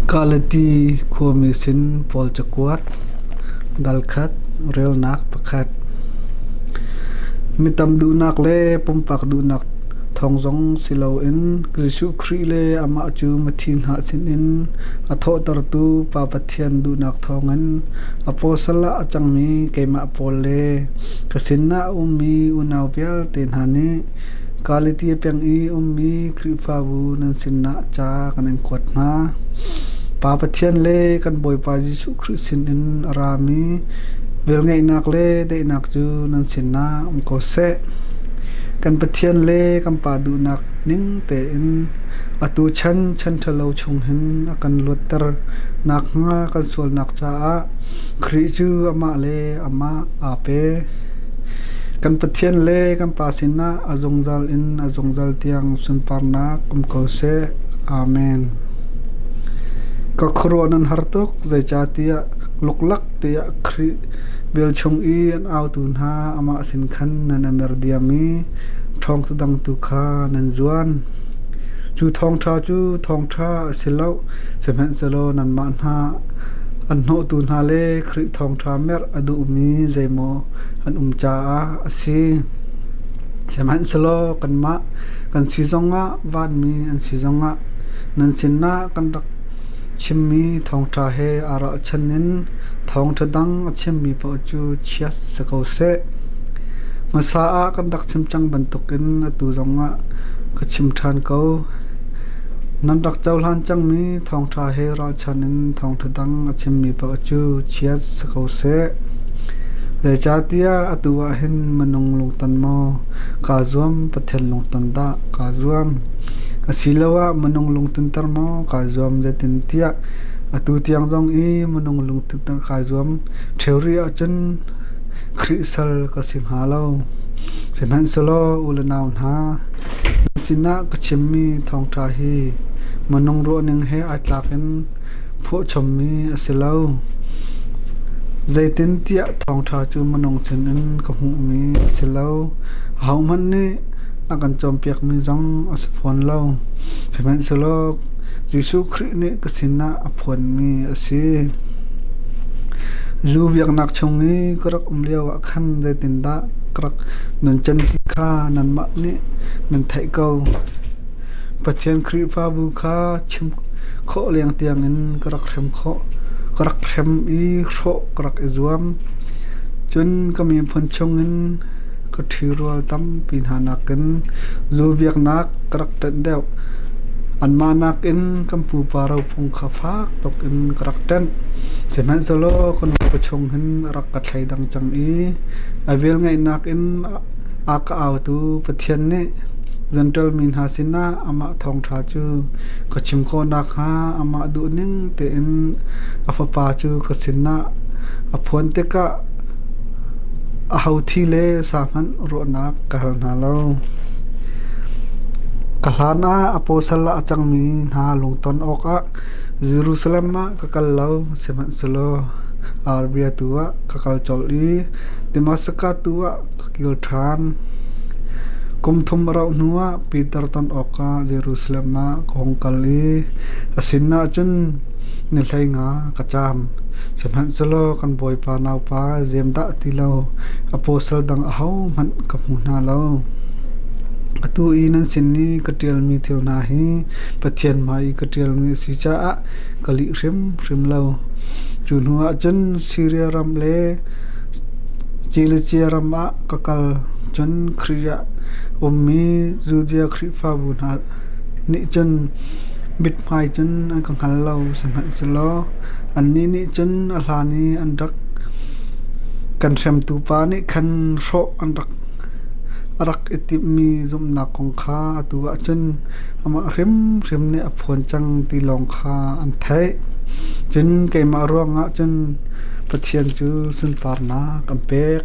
Kalati khuami sin Paul cakuat dal khat relnak pakhat. Mi tam duhnak le pumpak duhnak thawng zong si loin Jesuh Khrih le amah cu mithi hna sinin a thawhtertu Pa Pathian duhnak thawngin apostle ah a cangmi keimah Paul le ka sinah a ummi unau vialte hna nih Galatia peng i ummi Khrihfabu nan sinah ca kan in kuat hna. Pa Pathian le kan Bawipa Jesuh Khrih sinin a rami velngeihnak le daihnak cu nan sinah um ko seh. Kan Pathian le kan Pa duhnak ning tein atu chan chan ṭhalo chung hin a kan luatter nakhnga kan sualnak caah Khrih cu amah le amah aa pe. Kan Pathian le kan Pa sinah a zungzal in a zungzal tiang sunparnak um ko seh. Amen. Ka khuaruah nan har tuk, zeicahtiah luklak tiah Khrih vel chung i an autu hna amah sin khan nan i mer diam i ṭhawng dang tu kha nan zuan. Cu thawngṭha cu thawngṭha a si lo, sihmanhsehlaw nanmah hna an hnawhtu hna le Khrih thawngṭha merh a duhmi zeimaw an um caah a si. Sihmanhsehlaw kanmah kan si zongah vanmi an si zongah nan sinah kan rak chimmi thawngṭha he aa ralchan in thawngṭha dang a chimmi paoh cu chiat si ko seh. Hmasa ah kan rak chim cang bantukin atu zongah ka chim ṭhan ko. Nan rak cohlan cangmi thawngṭha he ralchan in thawngṭha dang a chimmi paoh cu chiat si ko seh. Zeicahtiah atu ah hin minung lungton maw kaa zuam, Pathian lungton dah kaa zuam? Asiloah minung lungtunter maw kaa zuam? Zeitintiah atu tiang zong i minung lungtunter kaa zuam ṭheo rih ahcun Khrih sal ka si hnga lo. Sihmanhsehlaw u le nau hna, nan sinah ka chimmi thawngṭha hi minung ruahning he ai tlak in phuahchommi a si lo. Zeitintiah thawngṭha cu minung sinin ka hmuhmi a si lo. Ahohmanh nih a kan cawnpiakmi zong a si fawn lo. Sihmanhsehlaw Jesuh Khrih nih ka sinah a phuanmi a si. Zu biaknak chung i ka rak um lioah khan zeitindah ka rak nuncan ti kha nanmah nih nan theih ko. Pathian Khrihfabu kha chim khawh leng tiangin ka rak hrem khawh. Ka rak hrem i hrawh ka rak i zuam. Cun ka miphun chungin ka ṭhirual tampi hna nakin zu biaknak ka rak ṭanh deuh. Anmah nakin kan pupa rophung kha fak tuk in ka rak ṭanh. Sihmanhsehlaw ka nupa chung hin a rak ka thleidang cang i a velngeihnak in a ka autu Pathian nih Jentail mi hna sinah amah thawngṭha cu ka chim khawh nakhnga amah duhning tein a Fapa cu ka sinah a phuan tikah aho thi le sa hmanh ruahnak ka hal hna lo. Ka hlan ah apostle ah a cangmi hna lungton awkah Jerusalem ah ka kal lo, sihmanhsehlaw Arabia tu ah ka kal colh i Damaskas tu ah ka kil ṭhan. Kum thum a rauh hnuah Peter ton awkah Jerusalem ah ka hung kal i a sinah cun ni 15 ka caam. Sihmanhsehlaw kan Bawipa naupa zem dah ti lo apostle dang ahohmanh ka hmu hna lo. Atu i nan sin i ka ṭialmi thil hna hi Pathian hmai i ka ṭialmi a si caah ka lih hrimhrim lo. Cu hnuah cun Siria ram le Cilicia ram ah ka kal. Cun Khrih ah ummi Judea Khrihfabu hna nih cun mithmai cun an ka hngal lo. Sihmanhsehlaw annih nih cun a hlan i an rak kan hremtu pa nih khan hrawh an rak a rak i timhmi zumhnak kong kha atu ah cun amah hrimhrim nih a phuan cang ti lawng kha an theih. Cun keimah ruangah cun Pathian cu sunparnak an pek.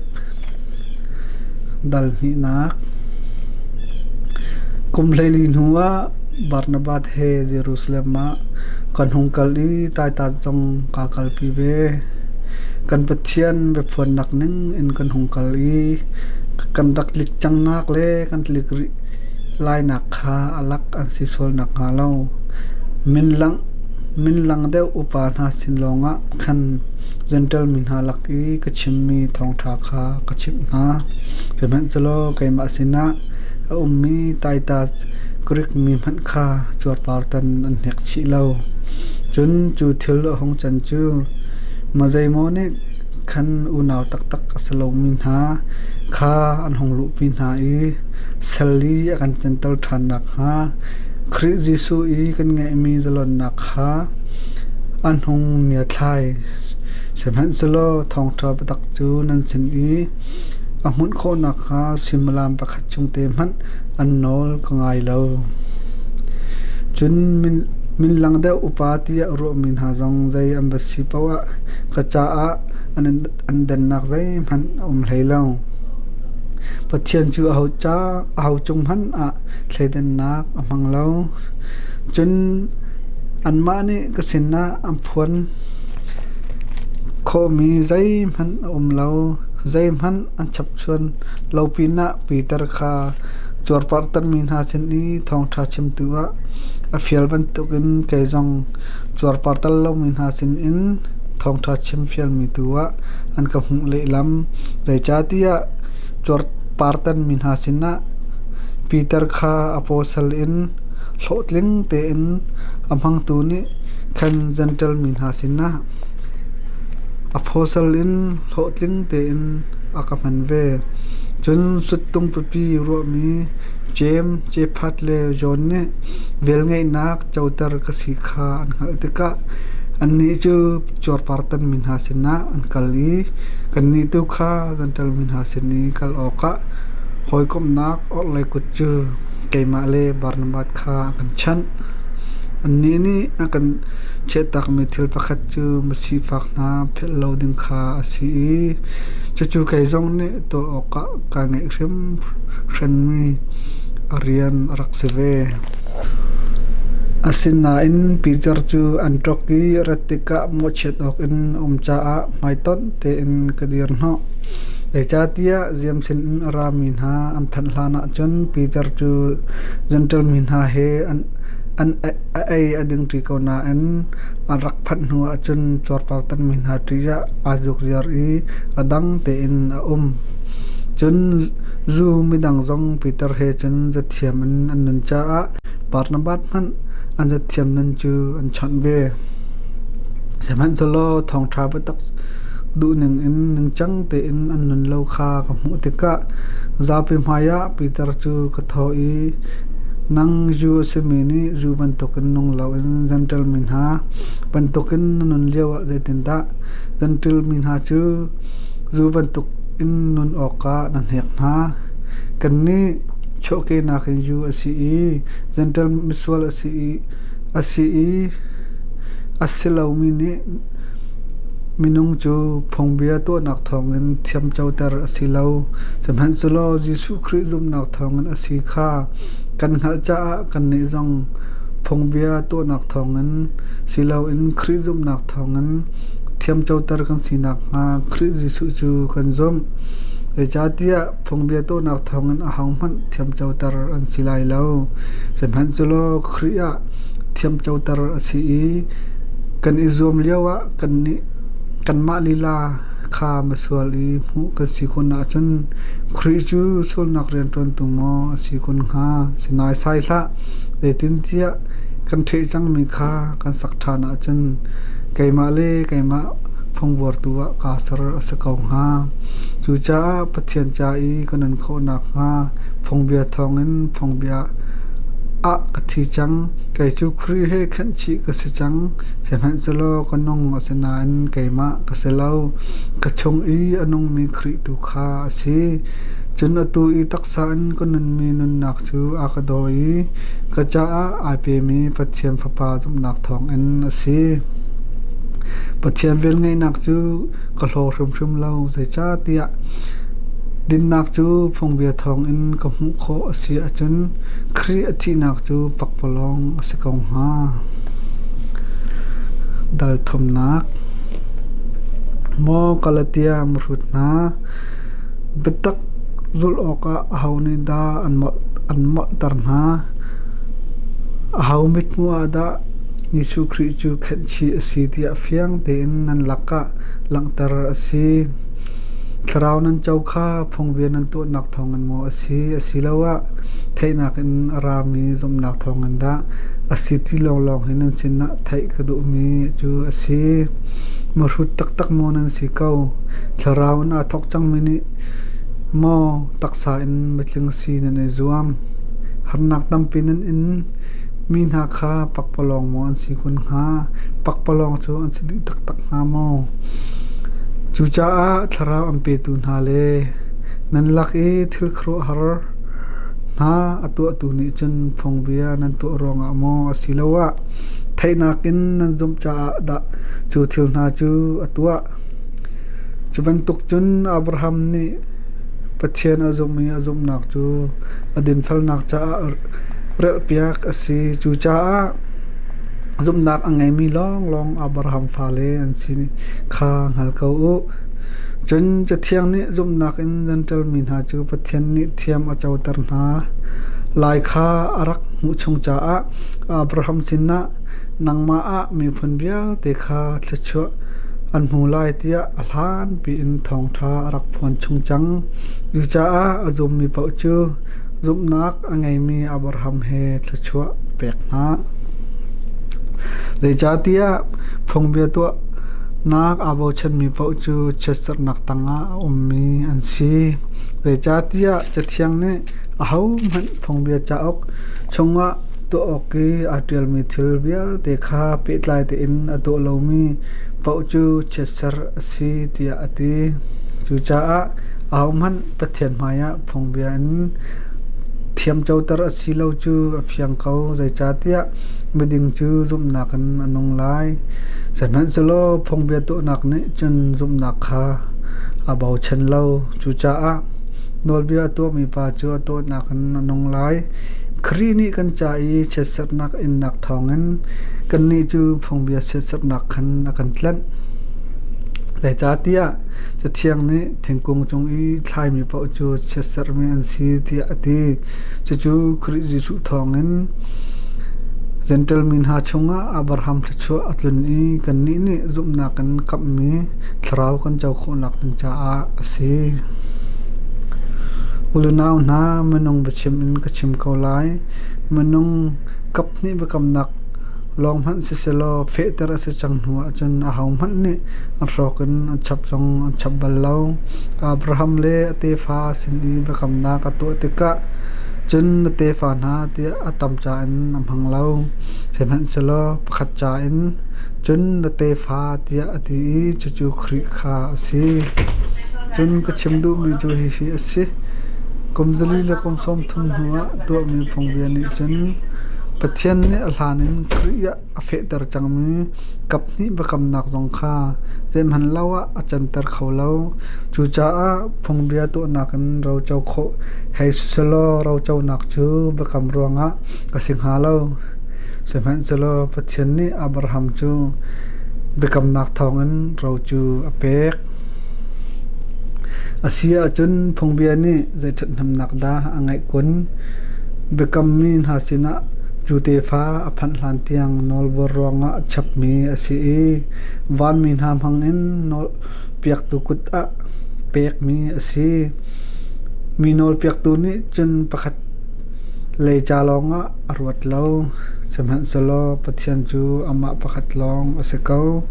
Dal hnihnak. Kum 14 hnuah Barnabas he Jerusalem ah kan hung kal i Taitat zong kaa kalpi ve. Kan Pathian biaphuannak ning in kan hung kal i kan rak tlik cangnak le kan tlik rih lainak kha a lak an si sual nakhnga lo min langh Minlang deuh upa hna sin lawngah khan Jentail mi hna lak i ka chimmi thawngṭha kha ka chimh hna. Sihmanhsehlaw keimah sinah a ummi Titas Grik mi hmanh kha cuarpartan an hnek chih lo. Cun cu thil a hung can cu mazeimaw nih khan unau taktak a si lomi hna kha an hung luhpi hna i sal i a kan canter ṭhan nakhnga Khrih Jesuh i kan ngeihmi zalonnak kha an hung ngiathlai. Sihmanhsehlaw thawngṭha biatak cu nan sin i a hmunh khawh nakhnga suimilam pakhat chung te hmanh an nawl ka ngai lo. Cun minlang deuh upa tiah ruahmi hna zong zei an va si paoh ah ka caah an dannak zeihmanh a um hlei lo. Pathian cu aho cung hmanh ah thleidannak a hmang lo. Cun anmah nih ka sinah an phuan khawhmi zeihmanh a um lo. Zeihmanh an chapchuan lo pinah Peter kha cuarpartanmi hna sin i thawngṭha chimtu ah a fial bantukin kei zong cuarpartan lomi hna sinin thawngṭha chim fialmi tu ah an ka hmuh lehlam. Zeicahtiah cuarpartanmi hna sinah Peter kha apostle in hlawhtling tein a hmangtu nih khan Jentail mi hna sinah apostle in hlawhtling tein a ka hman ve. Cun suttung pipi ruahmi Jeim, Cephas le John nih velngeihnak coter ka si kha an hngalh tikah annih cu cuarpartanmi hna sinah an kal i kannih tu kha Jentail mi hna sin i kal awkah hawikomhnak orhlei kut cu keimah le Barnabas kha a kan chanh. Annih nih a kan chiahtakmi thil pakhat cu misifak hna philh lo ding kha a si i cucu kei zong nih tuah awkah kaa ngeih hrimhranmi a rian a rak si ve. Asinain Peter cu an ṭok i rat tikah mawhchiat awkin a um caah hmaitonh tein ka dir hnawh. Zeicahtiah Jeim sinin a rami hna an phanh hlanah cun Peter cu Jentail mi hna he an a ei a dingṭi ko nain an rak phanh hnuah cun cuarpartanmi hna ṭih ah aa zukziar i a dang tein a um. Cun zu midang zong Peter he cun zathiam in an nun caah Barnabas hmanh an zathiam nun cu an chawnh ve. Sihmanhsehlaw thawngṭha biatak duhning in ningcang tein an nun lo kha ka hmuh tikah zapi hmaiah Peter cu ka thawh i, Nang Jew a simi nih Jew bantukin nung loin Jentail mi hna bantukin na nun lioah zeitindah Jentail mi hna cu Jew bantukin nun awkah na hnek hna? Kannih chuahkehnak in Jew a si i Jentail misual a si i a si lomi nih minung cu phungbia tuahnak thawngin thiamcoter a si lo. Sihmanhsehlaw Jesuh Khrih zumhnak thawngin a si kha kan hngalh caah kannih zong phungbia tuahnak thawngin si loin Khrih zumhnak thawngin thiamcoter kan si nakhnga Khrih Jesuh cu kan zumh. Zeicahtiah phungbia tuahnak thawngin ahohmanh thiamcoter an si lai lo. Sihmanhsehlaw Khrih ah thiamcoter a si i kan i zuam lioah kanmah lila kha misual i hmuh kan si kun ahcun Khrih cu sualnak rianṭuantu maw a si kun hnga? Si naisai hlah. Zeitintiah kan ṭheh cangmi kha kan sak ṭhan ahcun keimah le keimah phungbuartu ah kaa ser a si ko hnga. Cucaah Pathian ca i ka nun khawh nakhnga phungbia thawngin phungbia ah ka thi cang. Kei cu Khrih he khenhchih ka si cang. Sihmanhsehlaw ka nung a si nain keimah ka si lo. Ka chung i a nungmi Khrih tu kha a si. Cun atu i taksa in ka nunmi nunnak cu a ka daw i ka caah ai pemi Pathian Fapa zumhnak thawngin a si. Pathian velngeihnak cu ka hlaw hrimhrim lo, zeicahtiah dinnak cu phungbia thawngin ka hmuh khawh a si ahcun Khrih a thihnak cu pakpalawng a si ko hnga. Dal thumnak. Maw Galatia mihrut hna, biatak zulh awkah aho nih dah an molhter hna? Aho mithmuh ah dah Jesuh Khrih cu khenhchih a si tiah fiang tein nan lakah langhter a si. Thlarau nan co kha phungbia nan tuahnak thawngin maw a si, asiloah theihnak in a rami zumhnak thawngin dah a si ti lawnglawng hi nan sinah theih ka duhmi cu a si. Mihrut taktak maw nan si ko? Thlarau in aa thawk cangmi nih maw taksa in mitling si nan i zuam? Harnak tampi nan in. Mi hna kha pakpalawng maw an si kun hnga? Pakpalawng cu an si dih taktak hnga maw? Cucaah thlarau an petu hna le nan lak i thil khuaruahhar hna a tuahtu nih cun phungbia nan tuah ruangah maw asiloah theihnak in nan zumh caah dah cu thil hna cu a tuah? Cu bantuk cun Abraham nih Pathian a zumh i a zumhnak cu a dinfelnak caah relhpiak a si. Cucaah zumhnak a ngeimi lawnglawng Abraham fale an si kha hngal ko u. Cun Cathiang nih zumhnak in Jentail mi hna cu Pathian nih thiam a coter hna lai kha a rak hmuh chung caah Abraham sinah nangmah ah miphun vialte kha thluachuah an hmu lai tiah a hlanpi in thawngṭha a rak phuan chung cang. Cucaah a zummi paoh cu zumhnak a ngeimi Abraham he thluachuah a pek hna. Zeicahtiah phungbia tuahnak aa bochanmi paoh cu chiatserhnak tangah a ummi an si. Zeicahtiah Cathiang nih ahohmanh phungbia cauk chungah tuah awk i aa ṭialmi thil vialte kha pehtlai tein a tuah lomi paoh cu chiatserh a si tiah a ti. Cucaah ahohmanh Pathian hmaiah phungbia in thiamcoter a si lo cu a fiang ko, zeicahtiah miding cu zumhnak in a nung lai. Sihmanhsehlaw phungbia tuahnak nih cun zumhnak kha a bochan lo. Cucaah nawlbia a tuahmi pa cu a tuahnak in a nung lai. Khrih nih kan ca i chiatserhnak innak thawngin kannih cu phungbia chiatserhnak khan a kan tlanh. Zeicahtiah Cathiang nih thingkung cung i thlaimi paoh cu chiatserhmi an si tiah a ti. Cucu Khrih Jesuh thawngin Jentail mi hna chungah Abraham thluachuah a tlun i kannih nih zumhnak in kamhmi thlarau kan co khawhnak ding caah a si. U le nau hna, minung biachim in ka chim ko lai. Minung kaphnih biakamnak lawng hmanh sisehlaw fehter a si cang hnu ahcun ahohmanh nih an hrawk in an chap zong an chap bal lo. Abraham le a tefa sin i biakamnak a tuah tikah cun na tefa hna tiah a tam ca in a hmang lo. Sihmanhsehlaw pakhat ca in cun na tefa tiah a ti i cucu Khrih kha a si. Cun ka chim duhmi cu hihi a si. Kum 4 le kum 30 hnuah tuahmi phungbia nih cun Pathian nih a hlan in Khrih ah a fehter cangmi kaphnih biakamnak zong kha zeihmanh lo ah a canter kho lo. Cucaah phungbia tuahnak in roco khawh hei sisehlaw roconak cu biakam ruangah a si hnga lo. Sihmanhsehlaw Pathian nih Abraham cu biakamnak thawngin ro cu a pek. A si ahcun phungbia nih zei ṭhathnemnak dah a ngeih kun? Biakammi hna sinah cu tefa a phanh hlantiang nawlbuar ruangah chapmi a si i vanmi hna hmangin nawlpiaktu kut ah pekmi a si. Mi nawlpiaktu nih cun pakhat lei ca lawngah a ruat lo, sihmanhsehlaw Pathian cu amah pakhat lawng a si ko.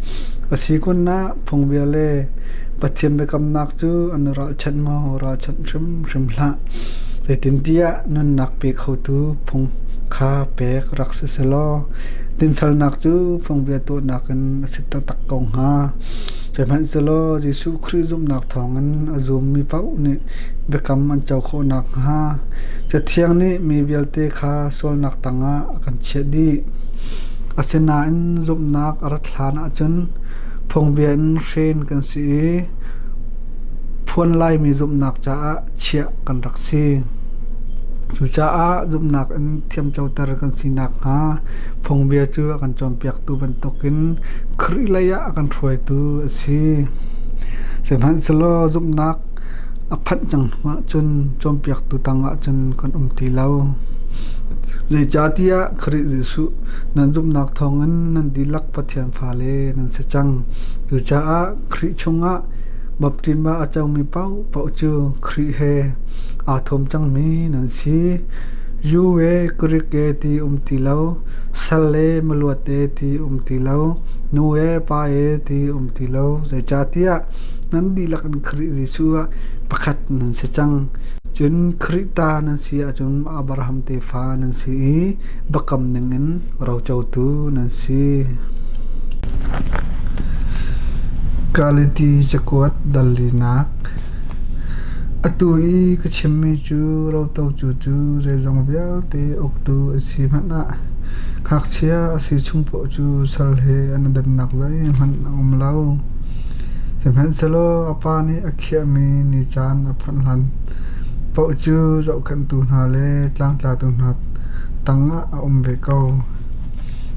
A si kun ah phungbia le Pathian biakamnak cu an i ralchanh maw? Ralchanh hrimhrim hlah. Zeitintiah nunnak pe khotu phung kha pek rak si selaw dinfelnak cu phungbia tuahnak in a si taktak ko hnga. Sihmanhsehlaw Jesuh Khrih zumhnak thawngin a zummi paoh nih biakam an co khawh nakhnga Cathiang nih mi vialte kha sualnak tangah a kan chiah dih. Asinain zumhnak a rat hlan ahcun phungbia in hren kan si i phuan laimi zumhnak caah chiah kan rak si. Cucaah zumhnak in thiamcoter kan si nakhnga phungbia cu a kan cawnpiaktu bantukin Khrih lei ah a kan hruaitu a si. Sihmanhsehlaw zumhnak a phanh cang hnu ahcun cawnpiaktu tangah cun kan um ti lo. Zeicahtiah Khrih Jesuh nan zumhnak thawngin nan dihlak Pathian fale nan si cang. Cucaah Khrih chungah baptisma a comi paohpaoh cu Khrih he aa thawm cangmi nan si. Jew e Greek e ti um ti lo, sal le miluat e ti um ti lo, nu e pa e ti um ti lo. Zeicahtiah nan dihlak in Khrih Jesuh ah pakhat nan si cang. Cun Khrih ta nan si ahcun Abraham tefa nan si i biakam ningin rocotu nan si. Galati cakuat dal linak. Atu i ka chimmi cu rotocu cu zeizong vialte uktu a si hmanh ah ngakchia a si chung paoh cu sal he an i dannak zeihmanh a um lo. Sihmanhsehlaw a pa nih a khiahmi ni caan a phanh hlan paoh cu zohkhenhtu hna le tlangtlatu hna tangah a um ve ko.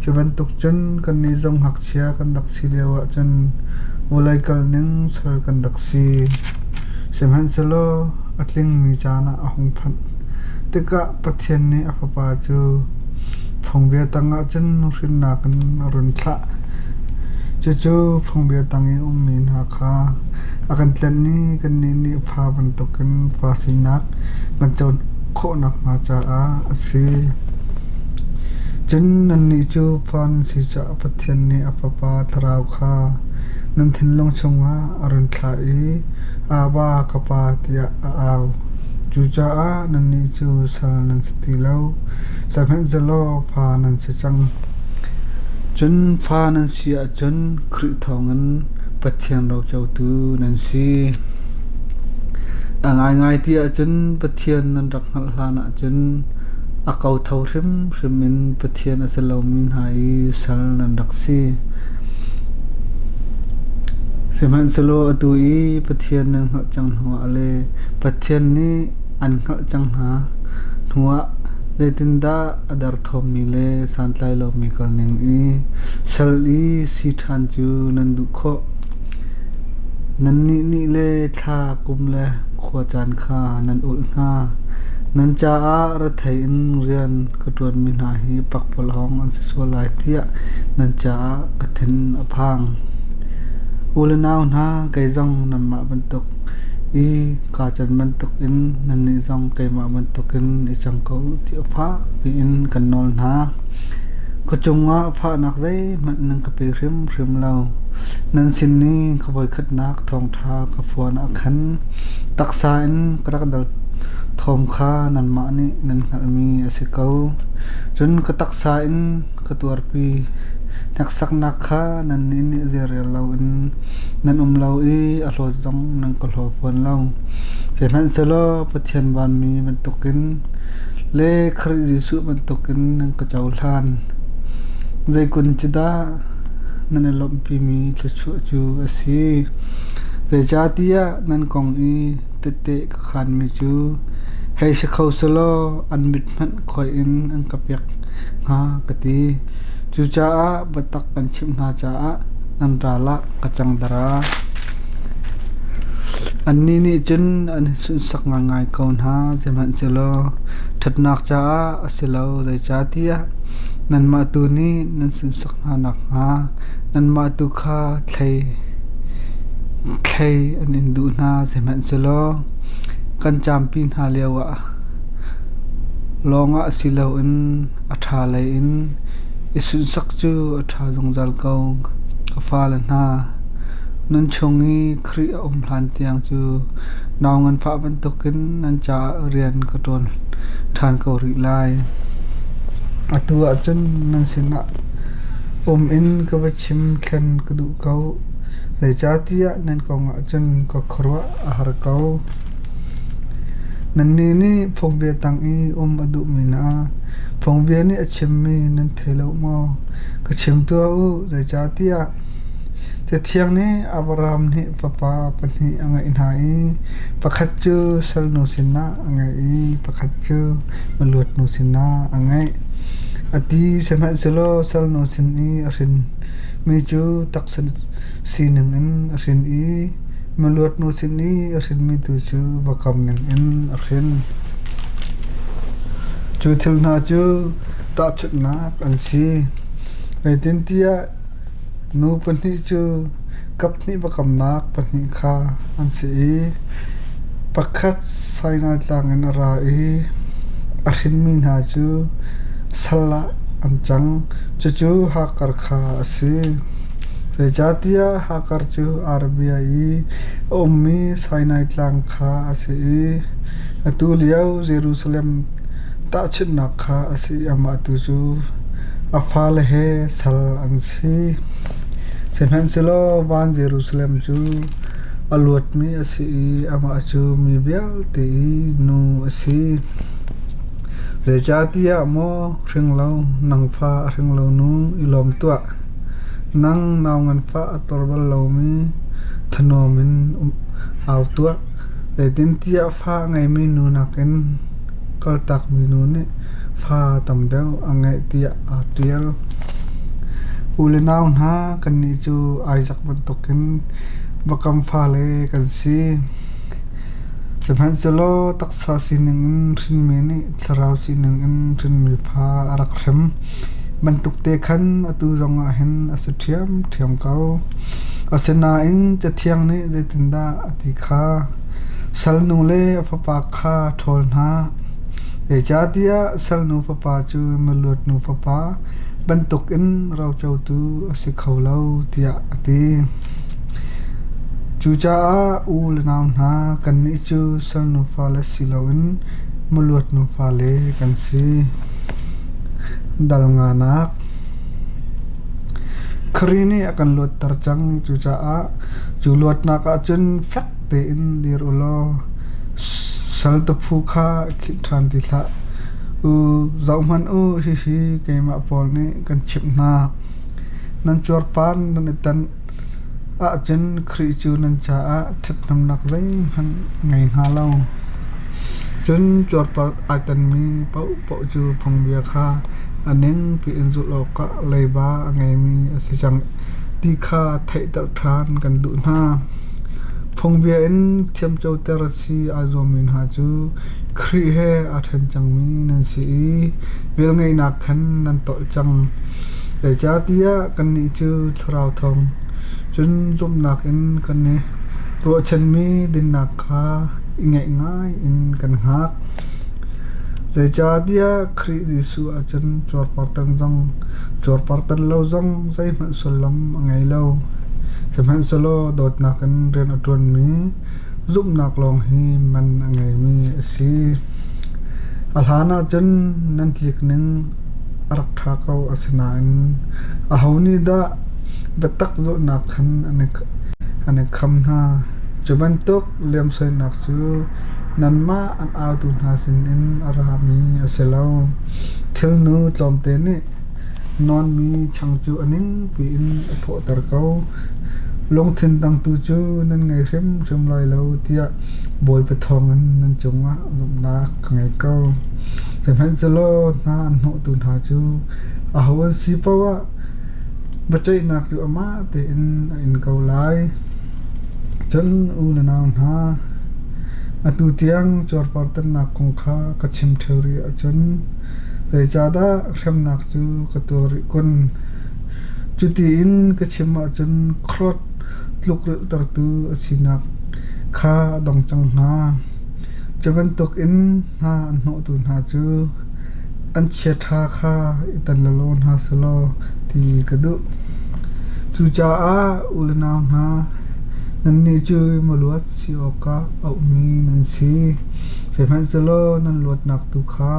Cu bantuk cun kannih zong ngakchia kan rak si lioah cun vawlei kalning sal kan rak si. Sihmanhsehlaw a tlingmi caan ah a hung phanh tikah Pathian nih a Fapa cu phungbia tangah cun hrinnak in a run thlah. Cucu phungbia tang i ummi hna kha a kan tlanh i kannih nih fa bantukin fa sinak kan co khawh nakhnga caah a si. Cun nannih cu fa nan si caah Pathian nih a Fapa Thlarau kha nan thinlung chungah a run thlah i Abba, ka Pa tiah a au. Cucaah nannih cu sal nan si ti lo, sihmanhsehlaw fa nan si cang. Cun fa nan si ahcun Khrih thawngin Pathian rocotu nan si. A ngaingai ti ahcun Pathian nan rak hngalh hlan ahcun a kotho hrimhrim in Pathian a si lomi hna i sal nan rak si. Sihmanhsehlaw atu i Pathian nan hngalh cang hnuah le Pathian nih an hngalh cang hna hnuah zeitindah a derthawmmi le santlai lomi kalning i sal i si ṭhan cu nan duh khawh? Nannih nih le thla, kum le khuacaan kha nan ulh hna. Nan caah rethei in rian ka ṭuanmi hna hi pakpalawng an si sual lai tiah nan caah ka thin a phang. U le nau hna, kei zong nanmah bantuk i kaa can bantukin nannih zong keimah bantukin i cang ko u ti fak piin kan nawl hna. Ka cungah fahnak zeihmanh nan ka pe hrimhrim lo. Nan sin i ka voikhatnak thawngṭha ka phuan ah khan taksa in ka rak dal thawm kha nanmah nih nan hngalhmi a si ko. Cun ka taksa in ka tuarpi hneksaknak kha nannih nih zeirel loin nan um lo i a hlawt zong nan ka hlaw fawn lo. Sihmanhsehlaw Pathian vanmi bantukin le Khrih Jesuh bantukin nan ka cohlan. Zeikun cu dah nan i lawmhpimi thluachuah cu a si? Zeicahtiah nan kong i tehte ka khaanmi cu hei si kho selaw an mit hmanh khoih in an ka pek hnga ka ti. Cucaah biatak kan chimh hna caah nan ral ah ka cang dara. Annih nih cun an sunhsak ngaingai ko hna, sihmanhsehlaw ṭhatnak caah a si lo, zeicahtiah nanmah tu nih nan sunhsak hna nakhnga nanmah tu kha thlei thlei an in duh hna. Sihmanhsehlaw kan campi hna lioah lawngah si loin a ṭha lei in i sunhsak cu a ṭha zungzal ko. Ka fale hna, nan chung i Khrih a um hlan tiang cu nau nganfah bantukin nan caah rian ka ṭuan ṭhan ko rih lai. Atu ah cun nan sinah um in ka va chim thlen ka duh ko, zeicahtiah nan kong ah cun ka khuaruah a har ko. Nannih nih phungbia tang i um a duhmi hna, phungbia nih a chimmi nan thei lo maw? Ka chim tuah u, zeicahtiah Cathiang nih Abraham nih fapa pahnih a ngeih hna i pakhat cu salnu sinah a ngeih i pakhat cu miluatnu sinah a ngeih. A ti sihmanhsehlaw salnu sin i a hrinmi cu taksa sining in a hrin i miluatnu sin i a hrinmi tu cu biakam ningin a hrin. Cu thil hna cu tahchunhnak an si. Zeitintiah nu pahnih cu kaphnih biakamnak pahnih kha an si i pakhat Sinai tlang in a ra i a hrinmi hna cu sal ah an cang. Cucu Hagar kha a si. Zeicahtiah Hagar cu Arabia i a ummi Sinai tlang kha a si i atu lio Jerusalem tahchunhnak kha a si i amah tu cu a fale he sal an si. Sihmanhsehlaw van Jerusalem cu a luatmi a si i amah cu mi vialte i nu a si. Zeicahtiah maw hringlo nang fa a hringlo nu i lawm tuah. Nang nau nganfah a tor bal lomi thanuam in au tuah. Zeitintiah fa a ngeimi nu nakin kaltakmi nu nih fa tam deuh a ngeih tiah aa ṭial. U le nau hna, kannih cu Isaac bantukin biakam fale kan si. Sihmanhsehlaw taksa sining in hrinmi nih thlarau sining in hrinmi fa a rak hrem bantuk te khan atu zongah hin a si ṭhiamṭhiam ko. Asinain Cathiang nih zeitindah a ti kha salnu le a fapa kha ṭhawl hna. Zeicahtiah salnu fapa cu miluatnu fapa bantukin rocotu a si kho lo tiah a ti. Cucaah u le nau hna, kannih cu salnu fale si loin miluatnu fale kan si. Dal nganak. Khrih nih a kan luatter cang. Cucaah cu luatnak ah cun fek tein dir u law sal taphu kha khinh ṭhan ti hlah u. Zohhmanh u, hihi keimah Paul nih kan chimh hna. Nan cuarpar nan i tanh ahcun Khrih cu nan caah ṭhathnemnak zeihmanh ngei hnga lo. Cun cuarpar ai tanmi paohpaoh cu phungbia kha a ning piin zulh awkah leiba a ngeimi a si cang ti kha theihter ṭhan kan duh hna. Phungbia in thiamcoter si aa zuammi hna cu Khrih he aa ṭhen cangmi nan si i velngeihnak khan nan tolh cang. Zeicahtiah kannih cu Thlarau thawng cun zumhnak in kan i ruahchanmi dinnak kha i ngaih ngai in kan hngak. Zeicahtiah Khrih Jesuh ahcun cuarpartan zong cuarpartan lo zong zeihmanh sullam a ngei lo. Sihmanhsehlaw dawtnak in rian a ṭuanmi zumhnak lawng hi man a ngeimi a si. A hlan ahcun nan tlik ning a rak ṭha ko, asinain aho nih dah biatak zawtnak khan an i kham hna? Cu bantuk lemsoinak cu nanmah an autu hna sinin a rami a si lo. Thilnu tlawmte nih nawnmi chang cu a ning piin a thawhter ko. Lungthin dang tu cu nan ngei hrimhrim lai lo tiah Bawipa thawngin nan cungah zumhnak ka ngei ko. Sihmanhsehlaw hna an hnawhtu hna cu aho an si paoh ah biaceihnak cu amah tein a in ko lai. Cun u le nau hna, atu tiang cuarpartannak kong kha ka chim ṭheo rih ahcun zeicahdah hremnak cu ka tuar rih kun? Cutiin ka chim ahcun khuaruat tlukrilhtertu a sinak kha a dong cang hnga. Cu bantukin hna an hnawhtu hna cu an chiaṭha kha i tan lawlaw hna selaw ti ka duh. Cucaah u le nau hna, nannih cu maluat si awkah auhmi nan si. Sihmanhsehlaw nan luatnak tu kha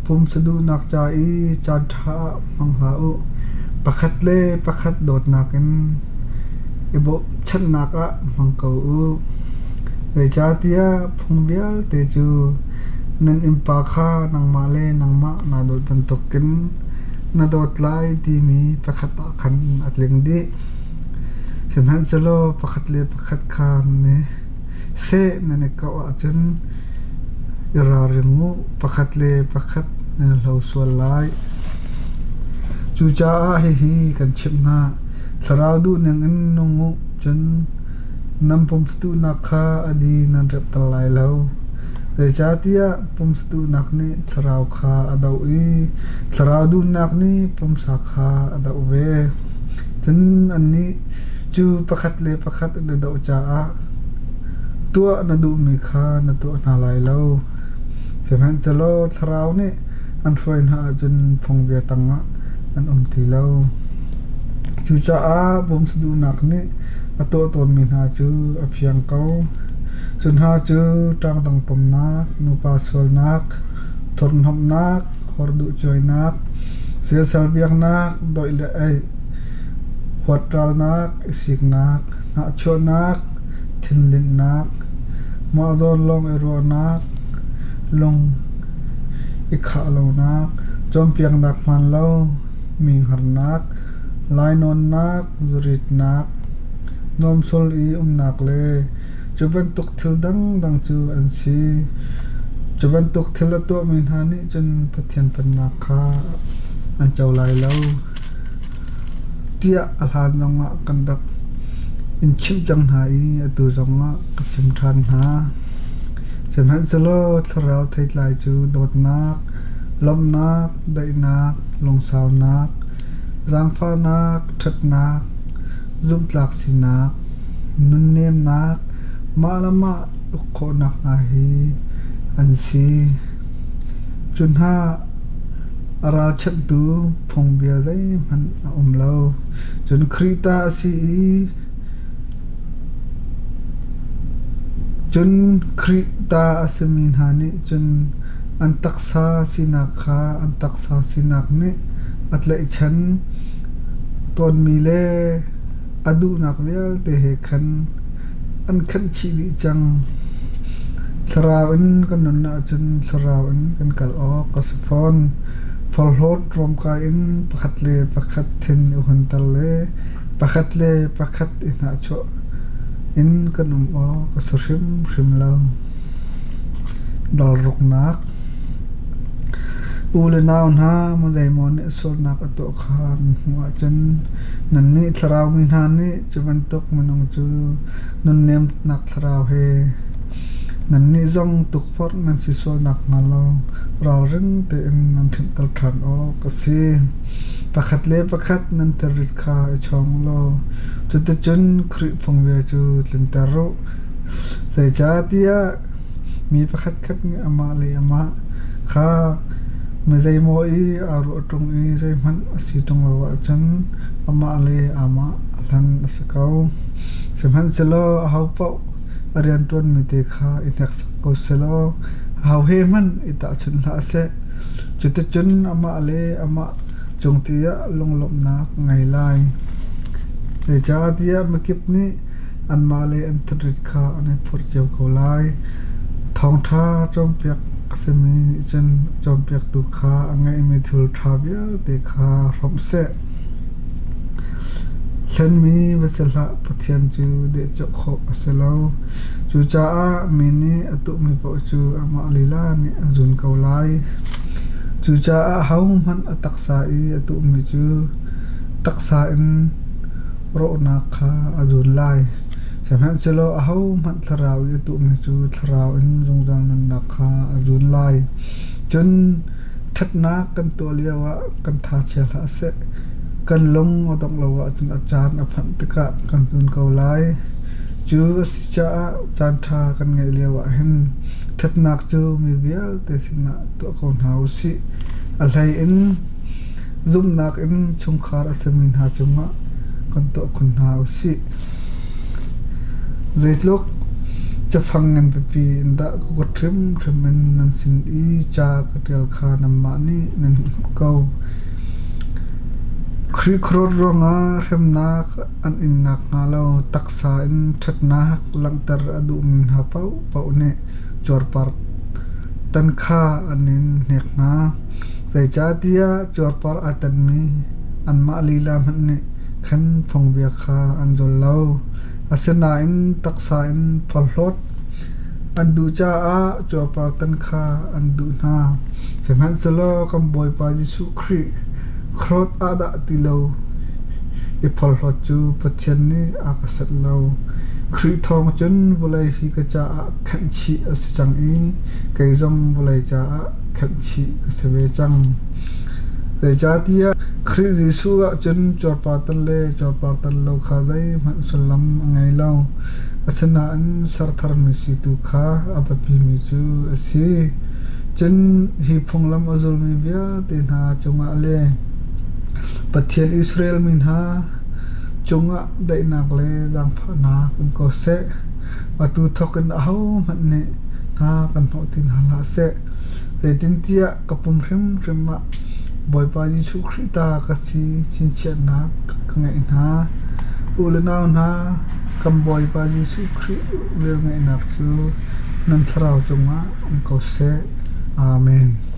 pumsaduhnak ca i caanṭha ah hmang hlah u. Pakhat le pakhat dawtnak in i bawmchanhnak ah hmang ko u. Zeicahtiah phung vialte cu nan innpa kha nangmah le nangmah naa dawt bantukin na dawt lai timi pakhat ah khan a tling dih. Sihmanhsehlaw pakhat le pakhat kha nan i seh nan i kauh ahcun i ralring u, pakhat le pakhat nan i hlo sual lai. Cucaah hihi kan chimh hna, thlarau duhning in nung u, cun nan pumsaduhnak kha a di nan remhter lai lo. Zeicahtiah pumsa duhnak nih thlarau kha a doh i thlarau duhnak nih pumsa kha a doh ve. Cun annih cu pakhat le pakhat an i doh caah tuah na duhmi kha na tuah hna lai lo. Sihmanhsehlaw thlarau nih an hruai hna ahcun phungbia tangah an um ti lo. Cucaah pumsa duhnak nih a tuah tawnmi hna cu a fiang ko. Cu hna cu ṭangdang pomnak, nupa sualnak, thurhhnawmhnak, horduhcuainak, siasal biaknak, doih le eih, huatralnak, i siknak, hnahchuahnak, thinlinhnak, mah zawn lawng i ruahnak, lung i khah lonak, cawnpiaknak hmaan lo, mi hngarnak, lainawnnak, zuritnak, nuamsul i umnak le cu bantuk thil dangdang cu an si. Cu bantuk thil a tuahmi hna nih cun Pathian Pennak kha an co lai lo tiah a hlan zongah kan rak in chimh cang hna i atu zongah ka chim ṭhan hna. Sihmanhsehlaw thlarau theitlai cu dawtnak, lawmhnak, daihnak, lungsaunak, zaangfahnak, ṭhatnak, zumhtlak sinak, nunnemnak, mah le mah uk khawhnak hna hi an si. Cu hna a ralchanhtu phungbia zeihmanh a um lo. Cun Khrih ta a si i cun Khrih ta a simi hna nih cun an taksa sinak kha an taksa sinak nih a tlaihchan tawnmi le a duhnak vialte he khan an khenh chih dih cang. Thlarau in kan nun ahcun thlarau in kan kal awk a si fawn. Forhlawt ruamkai in pakhat le pakhat thin i hunter le pakhat le pakhat i hnahchuah in kan um awk a si hrimhrim lo. Dalruknak U le nau hna, zeimaw nih sualnak a tuah kha nan hmuh ahcun nannih thlarau mi hna nih cu bantuk minung cu nunnemnak thlarau he nannih zong tukforh nan si sual nakhnga lo ralring tein nan ṭhimhter ṭhan awk a si. Pakhat le pakhat nan thilrit kha i chawng u law cuticun Khrih phungbia cu tlinter u. Zeicahtiah mi pakhatkhat nih amah le amah kha mi zeimaw i aa ruah ṭung i zeihmanh a si ṭung lo ahcun amah le amah a hlan a si ko. Sihmanhsehlaw ahopaoh a rianṭuanmi te kha i hneksak ko sehlaw aho he hmanh i tahchunh hlah seh. Cuticun amah le amah cung tiah lunglawmhnak a ngei lai. Zeicahtiah mikip nih anmah le an thilrit kha an i phurh cio ko lai. Thawngṭha cawnpiak a simi nih cun a cawnpiaktu kha a ngeihmi thil ṭha vialte kha hrawmh seh. Hlenmi va si hlah, Pathian cu dehcawh khawh a si lo. Cucaah mi nih a tuhmi paoh cu amah lila nih a zun ko lai. Cucaah ahohmanh a taksa i a tuhmi cu taksa in rawhnak kha a zun lai. Sihmanhsehlaw ahohmanh thlarau i a tuhmi cu thlarau in zungzal nunnak kha a zun lai. Cun ṭhatnak kan tuah lioah kan tha chia hlah seh. Kan lung a dongh lo ahcun a caan a phanh tikah kan zun ko lai. Cu a si caah caanṭha kan ngeih lioah hin ṭhatnak cu mi vialte sinah tuah ko hna u sih. A hlei in zumhnak in chungkhar a simi hna cungah kan tuah khun hna u sih. Zeitluk cafang ngan pipi in dah ka kuat hrimhrim in nan sin i ca ka ṭial kha nanmah nih nan hmuh ko. Khrih khuaruat ruangah hremnak an in nakhnga lo taksa in ṭhatnak langhter a duhmi hna paohpaoh nih cuarpar tan kha an in hnek hna. Zeicahtiah cuarpar aa tanmi anmah lila hmanh nih khan phungbia kha an zul lo. Asinain taksa in porhlawt an duh caah cuarpar tan kha an duh hna. Sihmanhsehlaw kan Bawipa Jesuh Khrih khuaruat ah dah ti lo i porhlawt cu Pathian nih a ka set lo. Khrih thawng cun vawlei hi ka caah khenhchih a si cang i kei zong vawlei caah khenhchih ka si ve cang. Zeicahtiah Khrih Jesuh ah cun cuarpartan le cuarpartan lo kha zeihmanh sullam a ngei lo. Asinain ser tharmi si tu kha a biapimi cu a si. Cun hi phunglam a zulmi vialte hna cungah le Pathian Israel mi hna cungah daihnak le zaangfahnak um ko seh. Atu thawk in ahohmanh nih hna kan hnawh ti hna hlah seh. Zeitintiah ka pum hrimhrim ah Bawipa Jesuh Khrih ta ka si chinchiahnak ka ngeih hna. U le nau hna, kan Bawipa Jesuh Khrih velngeihnak cu nan thlarau cungah um ko seh. Amen.